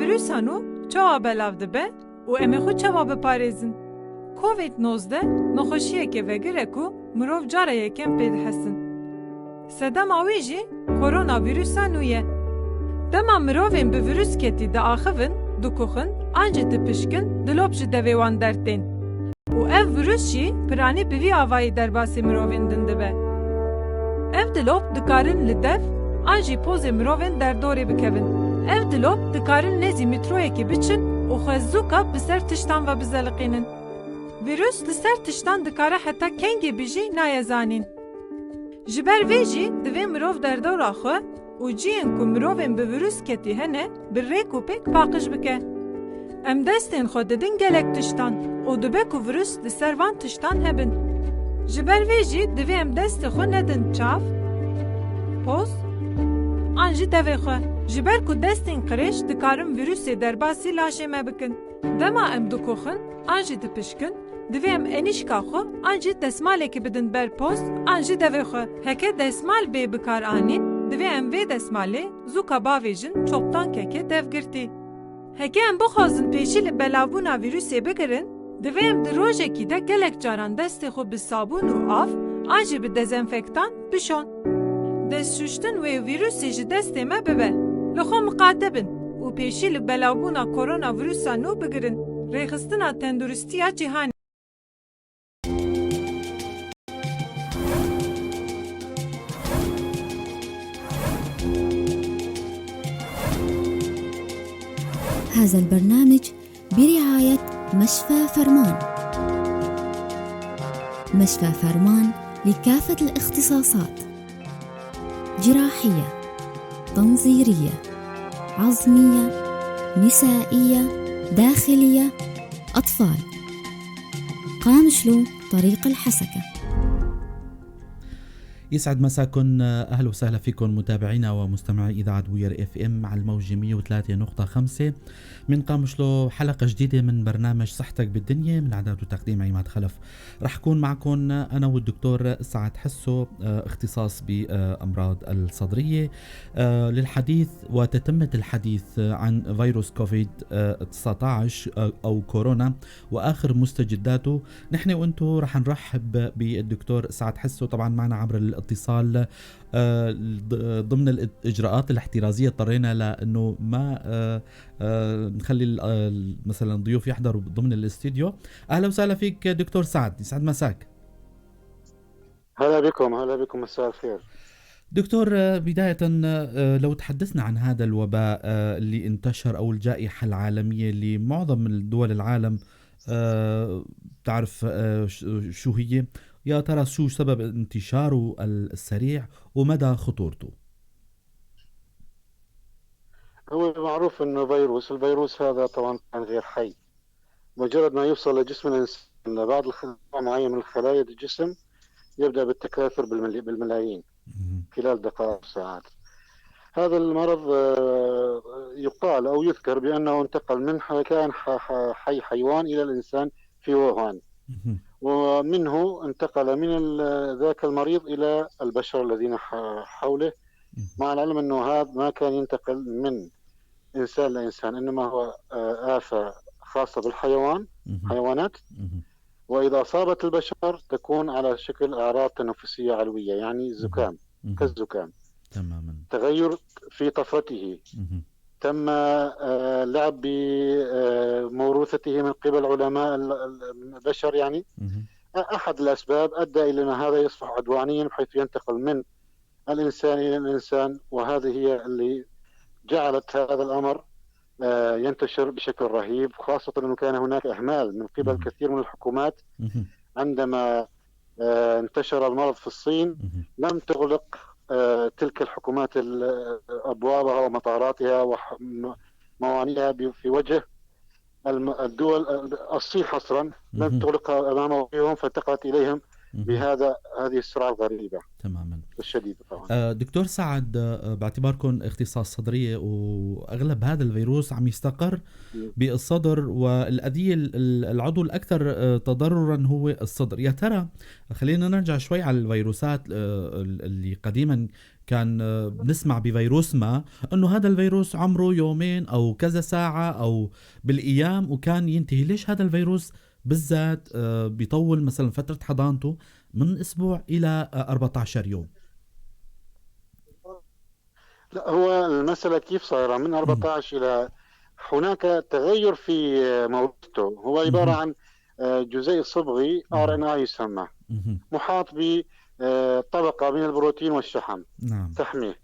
Koronavîrusa nû çawa belav dibe û em ê xwe çawa biparêzin? Covid 19 nexweşiyeke vegir e ku mirov cara yekem pê dihesin. Sedema wê jî koronavîrusa nû ye. Dema mirovên bi vîrus ketî diaxivin, dikuxin an jî dipişkin dilop ji devê wan dertên. Û ev vîrus jî piranî bi vî avayî derbasî mirovên din dibe. Ev dilop dikarin li dev an jî pozê mirovên derdorê bikevin. Ev dilop dikarin nêzî mîtroyekê biçin û xwe zûka bi ser tiştan ve bizeliqînin. Vîrus li ser tiştan dikare heta kengê bijî naye zanîn. Ji ber vê jî divê mirov derdora xwe û ciyên ku mirovên bi vîrus ketî hene bi rêk û pêk paqij bike. Em destên xwe didin gelek tiştan û dibe ku vîrus li ser van tiştan hebin. Ji ber vê jî divê em destê xwe nedin çav, poz an jî devê xwe. Ji ber ku destên qirêj dikarin vîrusê derbasî laşê me bikin. Dema em dikuxin an jî dipişkin, divê em enîşka xwe an jî destmalekê bidin ber poz an jî devê xwe. Heke destmal bê bikaranîn, divê em vê destmalê zûka bavêjin çoptankekê devgirtî. Heke em bixwazin pêşî li belavbûna vîrusê bigirin, divê em di rojekî de gelek caran destê xwe bi sabûn û av an jî bi dezenfektan bişon. Destşûştin wê vîrusê ji destê me bibe. Li xwe miqate bin û pêşî li belavbûna koronavîrusa nû bigirin. Rêxistina Tenduristiya Cîhanê. هذا البرنامج برعاية مشفى فرمان. مشفى فرمان لكافة الاختصاصات: جراحية، تنظيرية، عظمية، نسائية، داخلية، أطفال. قامشلو، طريق الحسكة. يسعد مساكن، اهلا وسهلا فيكم متابعينا ومستمعي اذاعة بوير FM على الموجه 103.5 من قامشلو. حلقة جديدة من برنامج صحتك بالدنيا من اعداد وتقديم عماد خلف. رح كون معكم انا والدكتور سعد حسو، اختصاص بامراض الصدرية، للحديث وتتمه الحديث عن فيروس كوفيد 19 او كورونا واخر مستجداته. نحن وانتم رح نرحب بالدكتور سعد حسو، طبعا معنا عبر الاتصال. ضمن الاجراءات الاحترازية اضطرينا لانه ما نخلي مثلا الضيوف يحضروا ضمن الاستديو. اهلا وسهلا فيك دكتور سعد، يسعد مساك. هلا بكم، هلا بكم، مساء الخير. دكتور، بداية لو تحدثنا عن هذا الوباء اللي انتشر أو الجائحة العالمية اللي معظم الدول العالم تعرف شو هي، يا ترى شو سبب انتشاره السريع ومدى خطورته؟ هو معروف انه فيروس، الفيروس هذا طبعا كان غير حي، مجرد ما يوصل لجسم الانسان لبعض معين من الخلايا الجسم يبدا بالتكاثر بالملايين خلال دقائق وساعات. هذا المرض يقال او يذكر بانه انتقل من كائن حي حيوان الى الانسان في ووهان، ومنه انتقل من ذاك المريض إلى البشر الذين حوله، مع العلم أنه هذا ما كان ينتقل من إنسان لإنسان، إنما هو آفة خاصة بالحيوان، حيوانات، وإذا أصابت البشر تكون على شكل أعراض تنفسية علوية، يعني زكام، كالزكام. تماما. تغير في طفرته، تم لعب بموروثته من قبل علماء البشر، يعني أحد الأسباب أدى إلى أن هذا يصبح عدوانيا بحيث ينتقل من الإنسان إلى الإنسان، وهذه هي اللي جعلت هذا الأمر ينتشر بشكل رهيب، خاصة أنه كان هناك إهمال من قبل كثير من الحكومات. عندما انتشر المرض في الصين لم تغلق تلك الحكومات أبوابها ومطاراتها وموانئها في وجه الدول الصين حصرا، لم تغلقها أمام وجوههم، فانتقلت إليهم بهذا هذه السرعة الغريبة. تماما. الشديدة طبعا. دكتور سعد، باعتباركم اختصاص صدرية وأغلب هذا الفيروس عم يستقر بالصدر، والأذية العضو الأكثر تضررا هو الصدر، يا ترى خلينا نرجع شوي على الفيروسات اللي قديما كان بنسمع بفيروس ما أنه هذا الفيروس عمره يومين أو كذا ساعة أو بالأيام وكان ينتهي، ليش هذا الفيروس بالذات بيطول مثلا فترة حضانته من أسبوع إلى 14 يوم؟ لا، هو المسألة كيف صايرة من 14 إلى هناك تغير في موته. هو عبارة عن جزيء صبغي RNA يسمى، محاط بطبقة من البروتين والشحم. نعم. تحميه.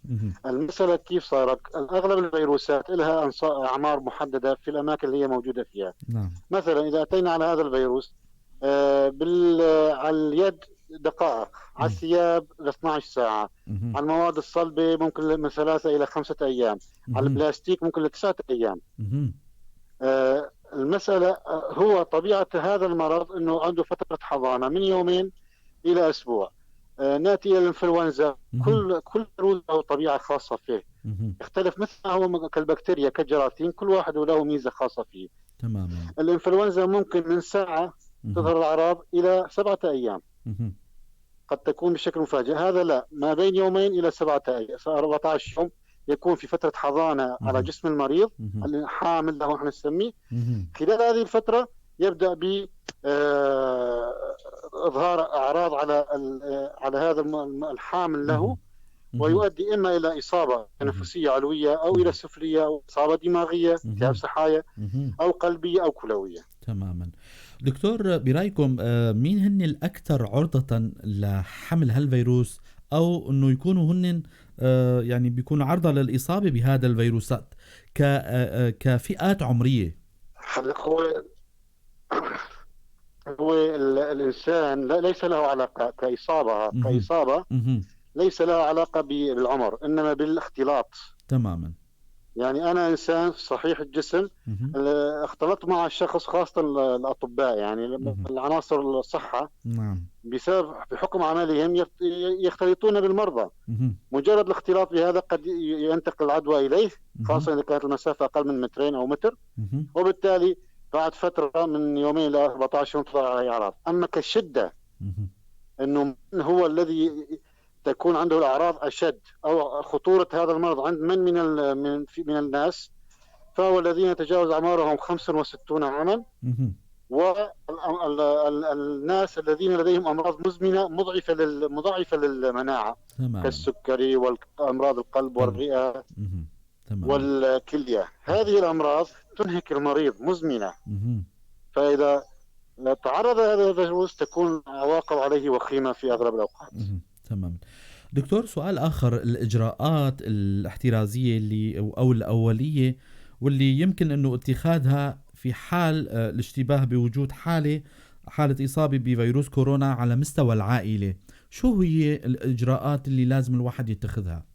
المسألة كيف صارت؟ أغلب الفيروسات لها أعمار محددة في الأماكن اللي هي موجودة فيها. نعم. مثلا إذا أتينا على هذا الفيروس على اليد دقائق، على الثياب 12 ساعة، على المواد الصلبة ممكن من 3 إلى 5 أيام، على البلاستيك ممكن ل9 أيام. المسألة هو طبيعة هذا المرض أنه عنده فترة حضانة من يومين إلى أسبوع. نأتي إلى الإنفلونزا، كل فيروس له طبيعة خاصة فيه، يختلف مثل ما هو كالبكتيريا كالجراثيم، كل واحد له ميزة خاصة فيه. تماما. الإنفلونزا ممكن من ساعة تظهر الأعراض إلى 7 أيام، قد تكون بشكل مفاجئ. هذا لا، ما بين يومين إلى 7 أيام، 14 يوم يكون في فترة حضانة على جسم المريض اللي حامل له احنا نسميه. خلال هذه الفترة يبدأ ب إظهار أعراض على هذا الحامل له، ويؤدي إما إلى إصابة تنفسية علوية أو إلى سفلية أو إصابة دماغية، التهاب سحايا، أو قلبية أو كلوية. تماما. دكتور، برأيكم مين هن الأكثر عرضة لحمل هالفيروس، أو أنه يكونوا هن يعني بيكونوا عرضة للإصابة بهذا الفيروسات كفئات عمرية؟ هو الإنسان ليس له علاقة كإصابة ليس لها علاقة بالعمر، إنما بالاختلاط. تماما. يعني أنا إنسان صحيح الجسم، اختلطت مع الشخص، خاصة الأطباء، يعني العناصر الصحة. نعم. بسبب بحكم عملهم يختلطون بالمرضى. مجرد الاختلاط بهذا قد ينتقل العدوى إليه، خاصة إذا كانت المسافة أقل من 2 أو متر، وبالتالي بعد فترة من يومين إلى 14 يوم تظهر عليه أعراض. أما كشدة إنه من هو الذي تكون عنده الأعراض أشد أو خطورة هذا المرض عند من من الناس، فهو الذين تجاوز أعمارهم 65 عاما، والناس الذين لديهم أمراض مزمنة مضاعفة للمناعة. تمام. كالسكري والأمراض القلب والرئة. تمام. والكلية. هذه الأمراض تنهك المريض، مزمنة. فإذا تعرض هذا الفيروس تكون عواقب عليه وخيمة في أغلب الأوقات. تمام. دكتور، سؤال آخر، الإجراءات الاحترازية اللي أو الأولية واللي يمكن أنه اتخاذها في حال الاشتباه بوجود حالة إصابة بفيروس كورونا على مستوى العائلة، شو هي الإجراءات اللي لازم الواحد يتخذها؟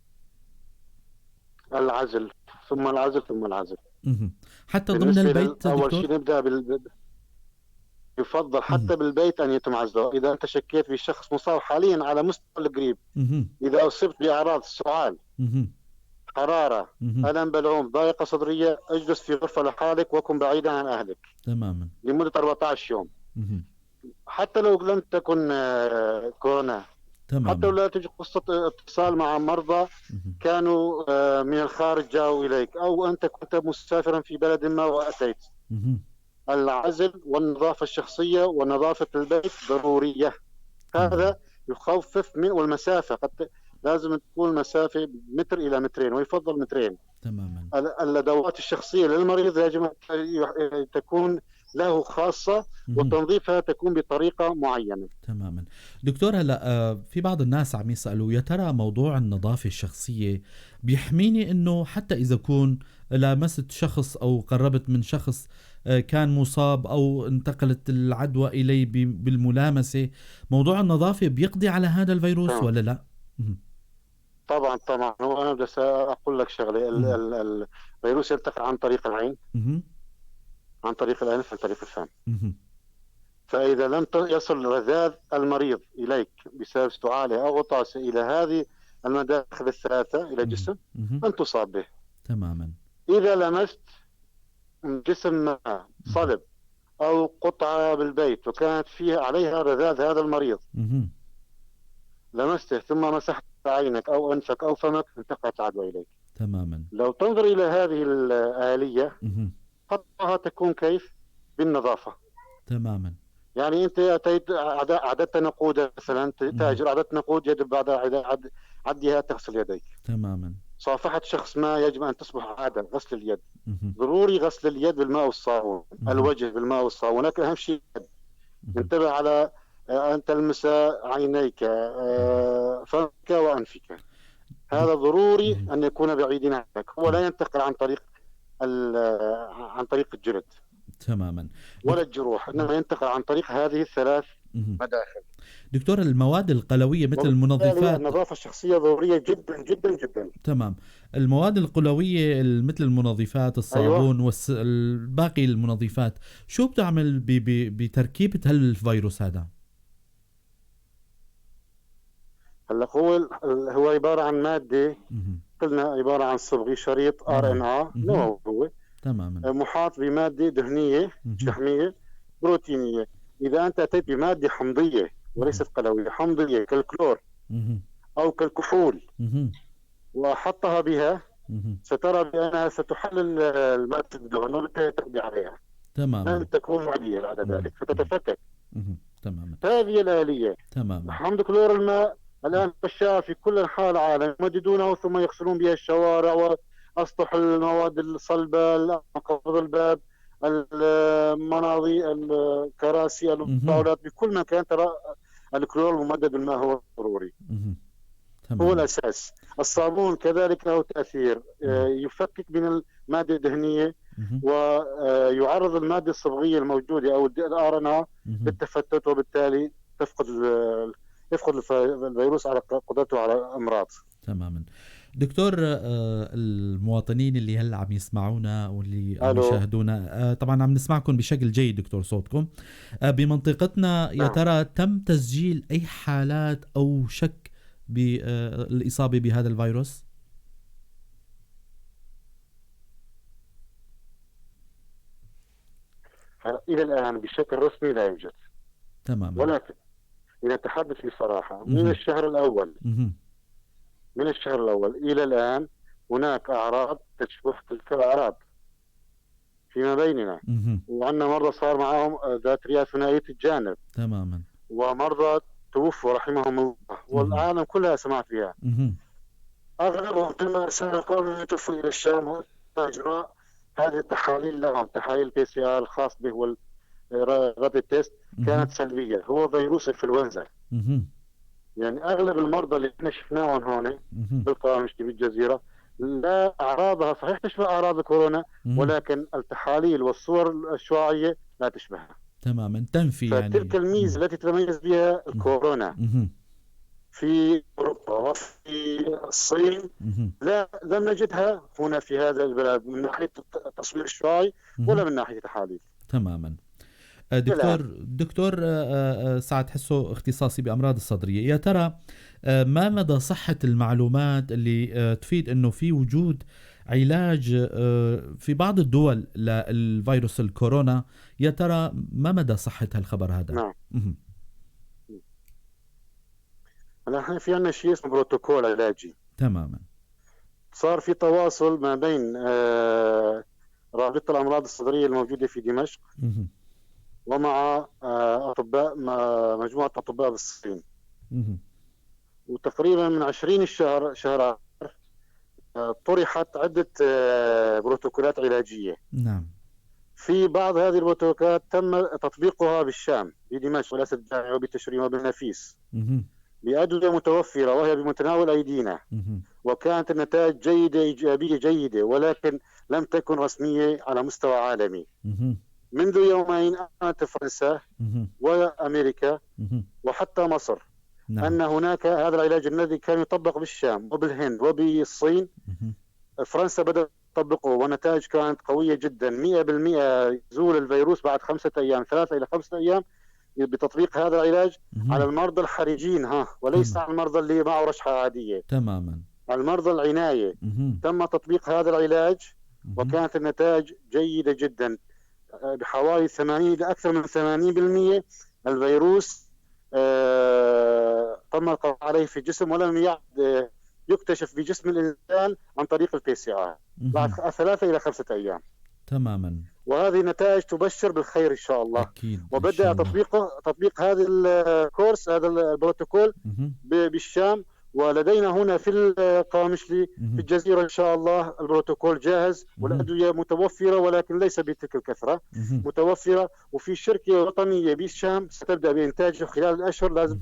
العزل ثم العزل ثم العزل. حتى ضمن البيت أول شيء نبدأ يفضل حتى بالبيت أن يتم عزله. إذا أنت شكيت بشخص مصاب حاليا على مستوى القريب، إذا أصبت بأعراض سعال، حرارة، ألم بلعوم، ضائقة صدرية، اجلس في غرفة لحالك وكن بعيدا عن أهلك. تماما. لمدة 14 يوم. حتى لو لم تكن كورونا. تماما. حتى لو لا توجد قصة اتصال مع مرضى كانوا من الخارج جاءوا إليك، أو أنت كنت مسافرا في بلد ما وأتيت. العزل والنظافة الشخصية ونظافة البيت ضرورية. هذا يخفف من والمسافة، قد لازم تكون المسافة متر إلى 2 متر، ويفضل 2 متر. تماما. الأدوات الشخصية للمريض يجب أن تكون له خاصة، وتنظيفها تكون بطريقة معينة. تماما. دكتور، هلا في بعض الناس عم يسألوا، يا ترى موضوع النظافة الشخصية بيحميني إنه حتى إذا كون لامست شخص أو قربت من شخص كان مصاب أو انتقلت العدوى إليه بالملامسة، موضوع النظافة بيقضي على هذا الفيروس ولا لا؟ طبعا طبعا. هو أنا بدي أقول لك شغلة، الفيروس ينتقل عن طريق العين، عن طريق الأنف، عن طريق الفم. فإذا لم يصل رذاذ المريض إليك بسبب سعاله أو غطاسه إلى هذه المداخل الثلاثة إلى الجسم أن تصاب به. تماما. إذا لمست جسم ما صلب أو قطعة بالبيت وكانت فيها عليها رذاذ هذا المريض، لمسته ثم مسحت عينك أو أنفك أو فمك، انتقلت العدوى إليك. تماما. لو تنظر إلى هذه الآلية خطها تكون كيف؟ بالنظافة. تماما. يعني أنت أتيت عددت نقود مثلا، تاجر عددت نقود، يجب بعد عدها تغسل يديك. تماما. صافحت شخص ما، يجب أن تصبح عادة غسل اليد. ضروري غسل اليد بالماء والصابون، الوجه بالماء والصابون، لكن أهم شيء انتبه على أن تلمس عينيك، فمك وأنفك. هذا ضروري أن يكون بعيدين عنك. هو لا ينتقل عن طريق الجلد. تماما. ولا الجروح، إنما ينتقل عن طريق هذه الثلاث مداخل. دكتور، المواد القلوية مثل المنظفات، النظافة الشخصية ضرورية جدا جدا جدا. تمام. المواد القلوية مثل المنظفات، الصابون. والباقي المنظفات، شو بتعمل بتركيبة هالفيروس هذا؟ هلا هو عبارة عن مادة، قلنا عبارة عن صبغي شريط RNA نووي هو. تماما. محاط بمادة دهنية شحمية بروتينية. إذا أنت أتيت بمادة حمضية وليست قلوية، حمضية كالكلور أو كالكحول وحطها بها، سترى بأنها ستحلل المادة الدهن وبالتالي تقضي عليها. تماما. لن تكون معدية بعد ذلك فتتفكك. تماما. هذه الآلية. تماما. حمض كلور الماء الآن تشاع في كل أنحاء العالم، يمددونه ثم يغسلون بها الشوارع وأسطح المواد الصلبة، قبض الباب، المناضي، الكراسي، الطاولات، بكل مكان ترى الكلور الممدد بالماء هو ضروري. هو الأساس. الصابون كذلك له تأثير، يفكك من المادة الدهنية ويعرض المادة الصبغية الموجودة أو ال RNA للتفتت، وبالتالي يفقد الفيروس على قدرته على الأمراض. تماما. دكتور، المواطنين اللي هلا عم يسمعونا واللي عم يشاهدونا، طبعا عم نسمعكم بشكل جيد دكتور، صوتكم بمنطقتنا، يا ترى تم تسجيل أي حالات أو شك بالإصابة بهذا الفيروس؟ إلى الآن بشكل رسمي لا يوجد. تماما. ولكن إذا تحدث بصراحة من الشهر الأول، من الشهر الأول إلى الآن هناك أعراض تشبه تلك الأعراض فيما بيننا. وعندنا مرضى صار معهم ذات رئة ثنائية الجانب. تماما. ومرضى توفوا رحمهم الله، والعالم كلها سمعت بها. أغلبهم تم إرسال توفوا إلى الشام إجراء هذه التحاليل لهم، تحاليل PCR الخاص به وال rapid test كانت سلبية. هو فيروس إنفلونزا. يعني أغلب المرضى اللي احنا شفناهم هون بالقامشلي بالجزيرة لا أعراضها صحيح تشبه أعراض الكورونا، ولكن التحاليل والصور الشعاعية لا تشبهها. تماما. تنفي يعني فتلك الميزة التي تتميز بها الكورونا في أوروبا وفي الصين لا لم نجدها هنا في هذا البلد من ناحية التصوير الشعاعي ولا من ناحية التحاليل. تماما. دكتور سعد حسو، اختصاصي بأمراض الصدرية، يا ترى ما مدى صحة المعلومات اللي تفيد أنه في وجود علاج في بعض الدول للفيروس الكورونا؟ يا ترى ما مدى صحة هالخبر هذا؟ نعم. نحن في عندنا شيء اسمه بروتوكول علاجي. تماما. صار في تواصل ما بين رابطة الأمراض الصدرية الموجودة في دمشق ومع أطباء، مجموعة أطباء بالصين. وتقريبا من 20 شهر طرحت عدة بروتوكولات علاجية. نعم. في بعض هذه البروتوكولات تم تطبيقها بالشام، بدمشق والأسد الجامعي وبالتشرين وبالنفيس، بأدوية متوفرة وهي بمتناول أيدينا، وكانت النتائج جيدة، إيجابية جيدة، ولكن لم تكن رسمية على مستوى عالمي. منذ يومين أعلنت فرنسا وأمريكا وحتى مصر نعم. أن هناك هذا العلاج الذي كان يطبق بالشام وبالهند وبالصين، فرنسا بدأت تطبقه والنتائج كانت قوية جدا، 100% يزول الفيروس بعد 5 أيام، 3 إلى 5 أيام بتطبيق هذا العلاج على المرضى الحرجين، وليس على المرضى اللي معه رشحة عادية. تماما، على المرضى العناية. تم تطبيق هذا العلاج وكانت النتائج جيدة جدا، بحوالي 80 إلى أكثر من 80% الفيروس تم القضاء عليه في الجسم ولم يعد يكتشف بجسم الإنسان عن طريق الPCR بعد 3 إلى 5 أيام. تماما. وهذه نتائج تبشر بالخير إن شاء الله. أكيد. وبدأ تطبيق هذا الكورس، هذا البروتوكول بالشام، ولدينا هنا في القامشلي في الجزيرة إن شاء الله البروتوكول جاهز والأدوية متوفرة، ولكن ليس بتلك الكثرة، متوفرة. وفي شركة وطنية بالشام ستبدأ بإنتاجه خلال الأشهر، لازم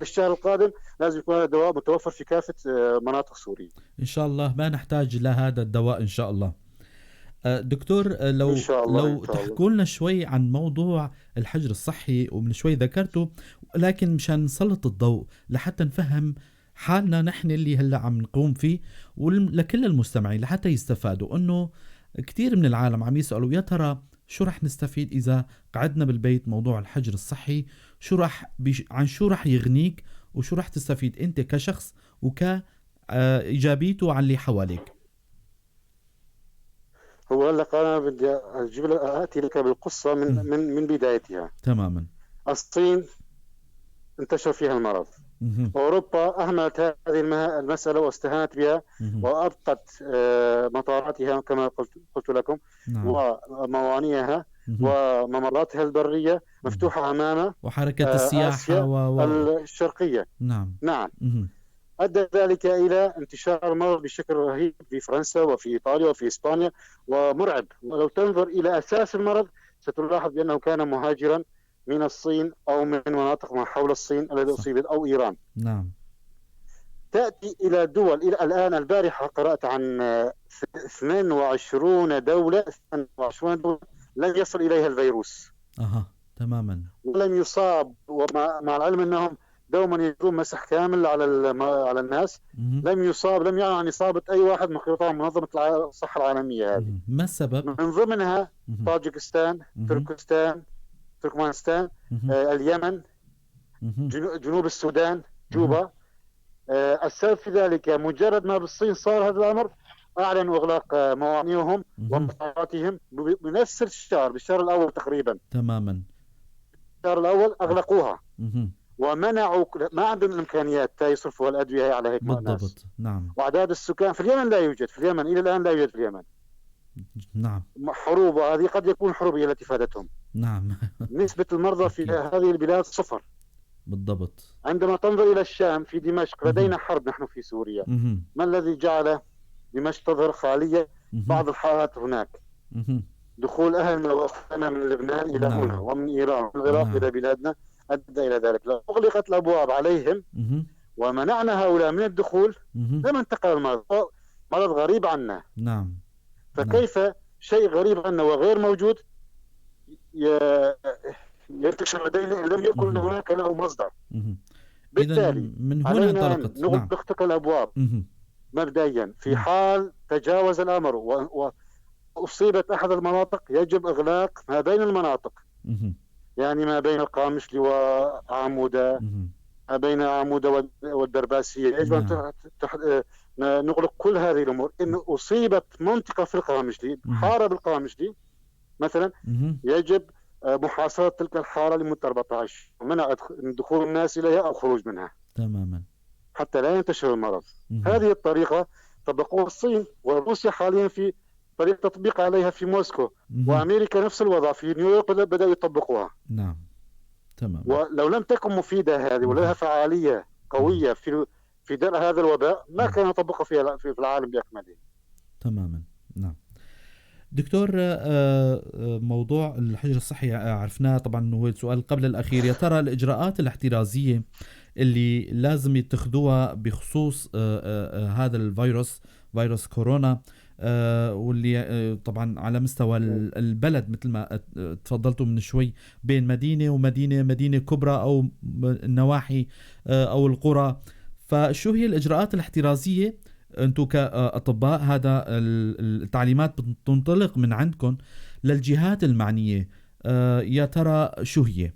الشهر القادم لازم يكون هذا الدواء متوفر في كافة مناطق سوريا. إن شاء الله ما نحتاج لهذا الدواء إن شاء الله. دكتور، لو لو تحكوا لنا شوي عن موضوع الحجر الصحي، ومن شوي ذكرته، لكن مشان نسلط الضوء لحتى نفهم حالنا نحن اللي هلا عم نقوم فيه، ولكل المستمعين لحتى يستفادوا، انه كثير من العالم عم يسألوا يا ترى شو رح نستفيد اذا قعدنا بالبيت، موضوع الحجر الصحي شو رح عن شو رح يغنيك، وشو رح تستفيد انت كشخص وكإيجابيته عن اللي حواليك. هو هلا انا بدي اجيب اتي لك بالقصه من بدايتها. تماما. الصين انتشر فيها المرض. أوروبا أهملت هذه المسألة واستهانت بها وأبقت مطاراتها كما قلت لكم. نعم. وموانئها وممراتها البرية مفتوحة أمام وحركة السياحة الشرقية. نعم. نعم. أدى ذلك إلى انتشار المرض بشكل رهيب في فرنسا وفي إيطاليا وفي إسبانيا، ومرعب. ولو تنظر إلى أساس المرض ستلاحظ بأنه كان مهاجرا من الصين أو من مناطق ما حول الصين الذي أصيبت أو إيران. نعم. تأتي إلى دول، إلى الآن البارحة قرأت عن 22 دولة، 22 دولة لم يصل إليها الفيروس. تماما. ولم يصاب، ومع العلم أنهم دوما يجرون مسح كامل على الناس. لم يصاب، لم يعلن عن إصابة أي واحد من قطاع منظمة الصحة العالمية هذه. ما السبب؟ من ضمنها طاجكستان، تركستان، تركمانستان، اليمن، جنوب السودان، جوبا. السبب في ذلك مجرد ما بالصين صار هذا الأمر أعلنوا إغلاق موانئهم ومطاراتهم بنفس الشهر، بالشهر الأول تقريبا. تماما. الشهر الأول أغلقوها ومنعوا، ما عندهم الإمكانيات يصرفوا الأدوية على هيك ناس. بالضبط. نعم. وأعداد السكان في اليمن لا يوجد، في اليمن إلى الآن لا يوجد في اليمن. نعم. حروب، هذه قد يكون حروب هي التي فادتهم. نعم. نسبة المرضى في هذه البلاد صفر. بالضبط. عندما تنظر إلى الشام في دمشق لدينا حرب نحن في سوريا. ما الذي جعل دمشق تظهر خالية؟ بعض الحالات هناك. دخول أهلنا وأخواننا من لبنان إلى هنا، ومن إيران ومن العراق إلى بلادنا أدى إلى ذلك. لو أغلقت الأبواب عليهم ومنعنا هؤلاء من الدخول لم انتقل المرض. مرض غريب عنا. نعم. فكيف شيء غريب عنا وغير موجود ينتشر لدينا لم يكن هناك له مصدر؟ بالتالي من هنا انطلقت. نغلق الأبواب مبدئيا. في حال تجاوز الأمر وأصيبت أحد المناطق يجب إغلاق ما بين المناطق. يعني ما بين القامشلي وعمودة، ما بين عمودة والدرباسية، يجب أن نغلق كل هذه الأمور. إن أصيبت منطقة في القامشلي، حارة بالقامشلي مثلا، يجب محاصرة تلك الحارة لمدة 14 ومنع دخول الناس إليها أو خروج منها. تماما. حتى لا ينتشر المرض. هذه الطريقة طبقوها الصين وروسيا حاليا في طريقة تطبيق عليها في موسكو، وأمريكا نفس الوضع في نيويورك بدأوا يطبقوها. نعم. تمام. ولو لم تكن مفيدة هذه ولها فعالية قوية في درء هذا الوباء ما كان يطبقها في العالم بأكمله. تماما. نعم. دكتور، موضوع الحجر الصحي عرفناه طبعا، هو السؤال قبل الأخير، يا ترى الإجراءات الاحترازية اللي لازم يتخذوها بخصوص هذا الفيروس، فيروس كورونا، واللي طبعا على مستوى البلد مثل ما تفضلتوا من شوي، بين مدينة ومدينة، مدينة كبرى أو النواحي أو القرى، فشو هي الإجراءات الاحترازية؟ أنتم كأطباء هذا التعليمات بتنطلق من عندكم للجهات المعنية، يا ترى شو هي؟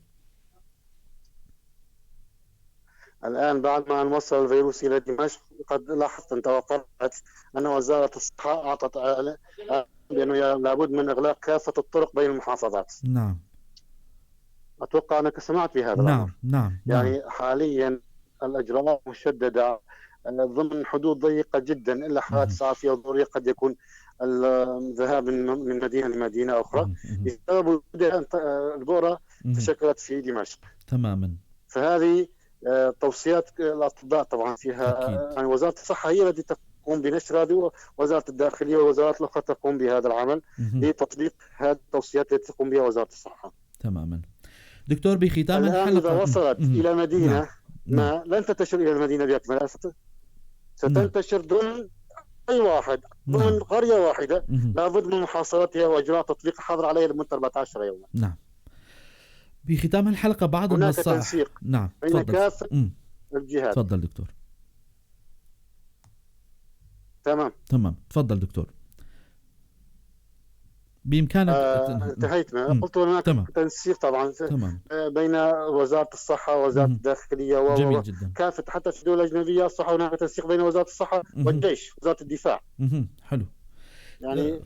الآن بعد ما وصل الفيروس إلى دمشق، قد لاحظت أنت وقرأت أن وزارة الصحة أعطت بأنه لابد من إغلاق كافة الطرق بين المحافظات. نعم. أتوقع أنك سمعت بهذا الأمر. نعم نعم. يعني حاليا الأجراءات مشددة ضمن حدود ضيقة جدا، إلا حالات إسعافية وضرورية قد يكون الذهاب من مدينة لمدينة أخرى بسبب وجود البؤرة تشكلت في دمشق. تماما. فهذه توصيات الأطباء طبعا فيها. أكيد. يعني وزارة الصحة هي التي تقوم بنشر هذه، وزارة الداخلية والوزارات الأخرى تقوم بهذا العمل لتطبيق هذه التوصيات التي تقوم بها وزارة الصحة. تماما. دكتور، بختام الآن الحلقة إذا وصلت إلى مدينة ما لن تنتشر إلى المدينة بأكملها، ستنتشر ضمن أي واحد، ضمن قرية واحدة. لابد من محاصرتها وإجراء تطبيق حظر عليها لمدة 14 يوما. نعم. بختام الحلقة بعض هناك النصائح. تنسيق. نعم. بين كافة الجهات. تفضل دكتور. تمام. تفضل دكتور. بإمكانك انتهيت ما قلت. هناك تنسيق طبعا بين وزارة الصحة ووزارة الداخلية جميل جدا. كافة، حتى في الدول الأجنبية الصحة هناك تنسيق بين وزارة الصحة والجيش، وزارة الدفاع. حلو. يعني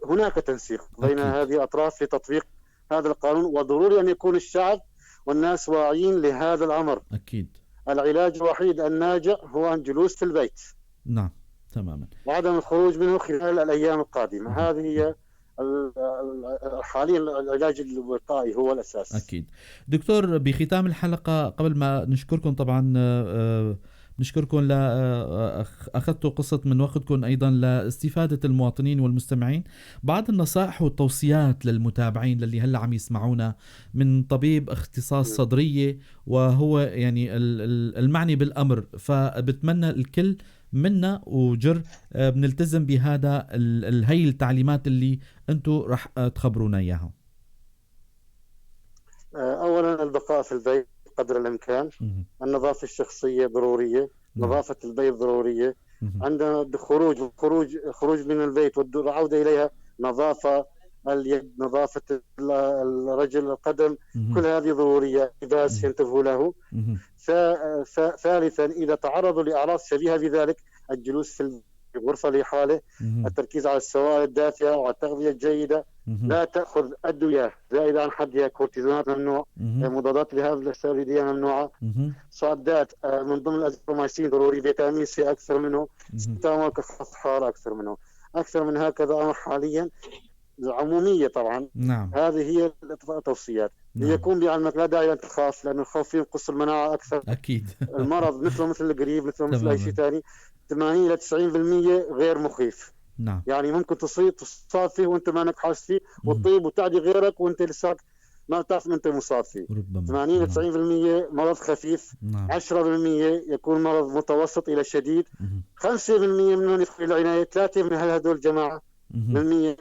هناك تنسيق بين هذه الأطراف لتطبيق هذا القانون، وضروري أن يكون الشعب والناس واعيين لهذا الأمر. أكيد. العلاج الوحيد الناجع هو الجلوس في البيت. نعم تماما. وعدم الخروج منه خلال الأيام القادمة. هذه هي حاليا العلاج الوقائي هو الأساس. أكيد. دكتور، بختام الحلقة قبل ما نشكركم طبعا، نشكركم أخذتوا قصة من وقتكم أيضا لاستفادة المواطنين والمستمعين، بعض النصائح والتوصيات للمتابعين للي هلأ عم يسمعونا من طبيب اختصاص صدرية وهو يعني المعني بالأمر، فبتمنى الكل منا وجر بنلتزم بهذا هي التعليمات اللي أنتم رح تخبرونا إياها. أولا البقاء في البيت قدر الإمكان. النظافة الشخصية ضرورية. نظافة البيت ضرورية. عندنا خروج من البيت والعودة إليها، نظافة اليد، نظافة الرجل، القدم، كل هذه ضرورية، لباس ينتبهوا له. ثالثا إذا تعرضوا لأعراض شبيهة بذلك، الجلوس في الغرفة لحاله، التركيز على السوائل الدافئة وعلى التغذية الجيدة، لا تأخذ أدوية زائدة عن حدها، كورتيزونات ممنوع، مضادات لهذا الاستيرويدية ممنوعة، صادات من ضمن الأزيثروميسين ضروري، فيتامين سي أكثر منه، ستامول كخفض حرارة أكثر منه، أكثر من هكذا أمر حاليا العمومية طبعا. نعم. هذه هي التوصيات. نعم. ليكون بعلمك لا داعي أن تخاف، لأن الخوف ينقص المناعة أكثر. أكيد. المرض مثله مثل القريب، مثله مثل أي شيء ثاني، 80 إلى 90% غير مخيف. نعم. يعني ممكن تصاب فيه وأنت ما انك حاسس فيه، وتطيب وتعدي غيرك وأنت لساك ما تعرف أنت مصاب فيه. ربما. 80 إلى 90% مرض خفيف. نعم. 10% يكون مرض متوسط إلى شديد. 5% منهم يدخل العناية، 3 من هذول الجماعة من 100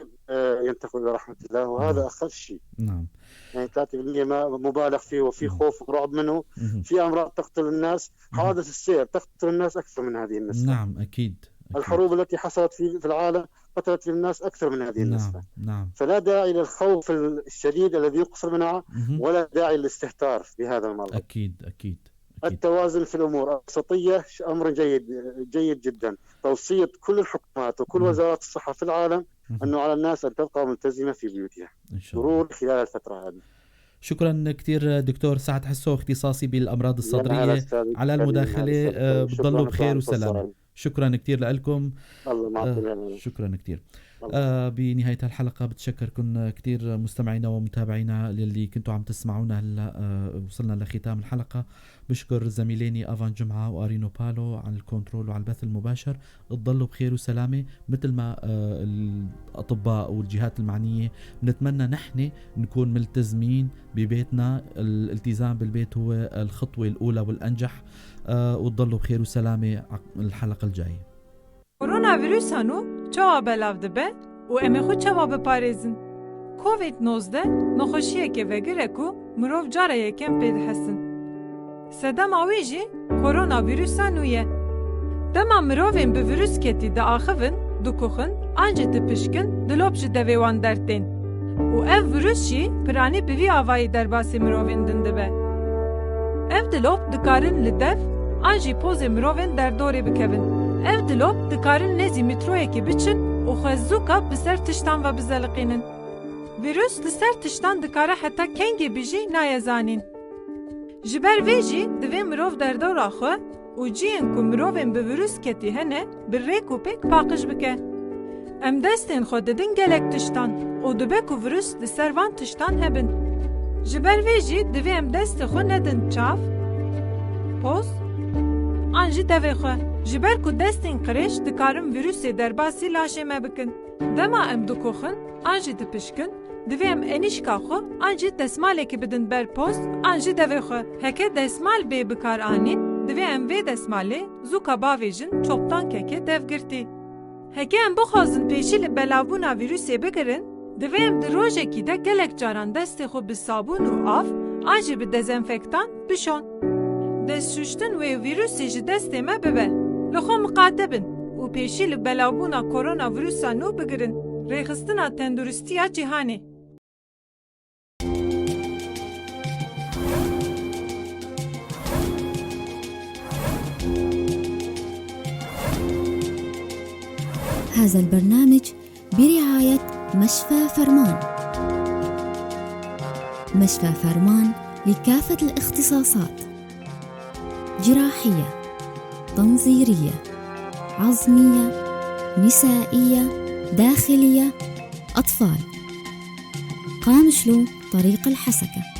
ينتقل إلى رحمة الله، وهذا أخف شيء. نعم. يعني 3% ما مبالغ فيه وفي خوف ورعب منه. في أمراض تقتل الناس، حوادث السير تقتل الناس أكثر من هذه النسبة. نعم أكيد. أكيد. الحروب التي حصلت في العالم قتلت الناس أكثر من هذه النسبة. نعم. فلا داعي للخوف الشديد الذي يقصر المناعة، ولا داعي للاستهتار بهذا المرض. أكيد أكيد. التوازن في الأمور الوسطية أمر جيد جيد جدا. توصية كل الحكومات وكل وزارات الصحة في العالم أنه على الناس أن تبقى ملتزمة في بيوتها إن شاء الله ضروري خلال الفترة هذه. شكرا كثير دكتور سعد حسو، اختصاصي بالأمراض الصدرية، على المداخلة. بتضلوا بخير وسلامة. شكرا كثير لكم. الله معكم. شكرا كثير. بنهاية الحلقة بتشكركم كثير مستمعينا ومتابعينا للي كنتوا عم تسمعونا هلا. وصلنا لختام الحلقة. بشكر زميليني أفان جمعة وأرينو بالو على الكنترول وعلى البث المباشر. تضلوا بخير وسلامة. مثل ما الأطباء والجهات المعنية بنتمنى نحن نكون ملتزمين ببيتنا. الالتزام بالبيت هو الخطوة الأولى والأنجح. وتضلوا بخير وسلامة الحلقة الجاية. كورونا فيروس هنو چاوا بلاو دبه و ام خو چاوا بپارێزن. کووید 19 نەخۆشییەکê vegir e ku mirov cara yekem pê dihesin. Sedema wê jî koronavîrusa nû ye. Dema mirovên bi vîrus ketî diaxivin, dikuxin an jî dipişkin, dilop ji devê wan dertên. Û ev vîrus jî piranî bi vî avayî derbasî mirovên din dibe. Ev dilop dikarin li dev, an jî pozê mirovên derdorê bikevin. Ev dilop dikarin nêzî mîtroyekê biçin û xwe zûka bi ser tiştan ve bizeliqînin. Vîrus li ser tiştan dikare heta kengê bijî naye zanîn. Ji ber vê jî divê mirov derdora xwe û ciyên ku mirovên bi vîrus ketî hene bi rêk û pêk paqij bike. Em destên xwe didin gelek tiştan û dibe ku vîrus li ser van tiştan hebin. Ji ber vê jî divê em destê xwe nedin çav, poz an jî devê xwe. Ji ber ku destên qirêj dikarin vîrusê derbasî laşê me bikin. Dema em dikuxin an jî dipişkin, divê em enîşka xwe an jî desmalekê bidin ber poz an jî devê xwe. Heke desmal bê bikaranîn, divê em vê desmalê zûka bavêjin çopdankeke devgirtî. Heke em bixwazin pêşî li belavbûna vîrusê bigirin, divê em di rojekî de gelek caran destê xwe bi sabûn û av an jî bi dezenfektan bişon. Destşûştin wê vîrusê ji destê me bibe. Li xwe miqate bin û pêşî li belavbûna koronavirusa nû bigirin. Rêxistina Tenduristiya Cîhanê. هذا البرنامج برعاية مشفى فرمان. مشفى فرمان لكافة الاختصاصات: جراحية، تنظيرية، عظمية، نسائية، داخلية، أطفال. قامشلو، طريق الحسكة.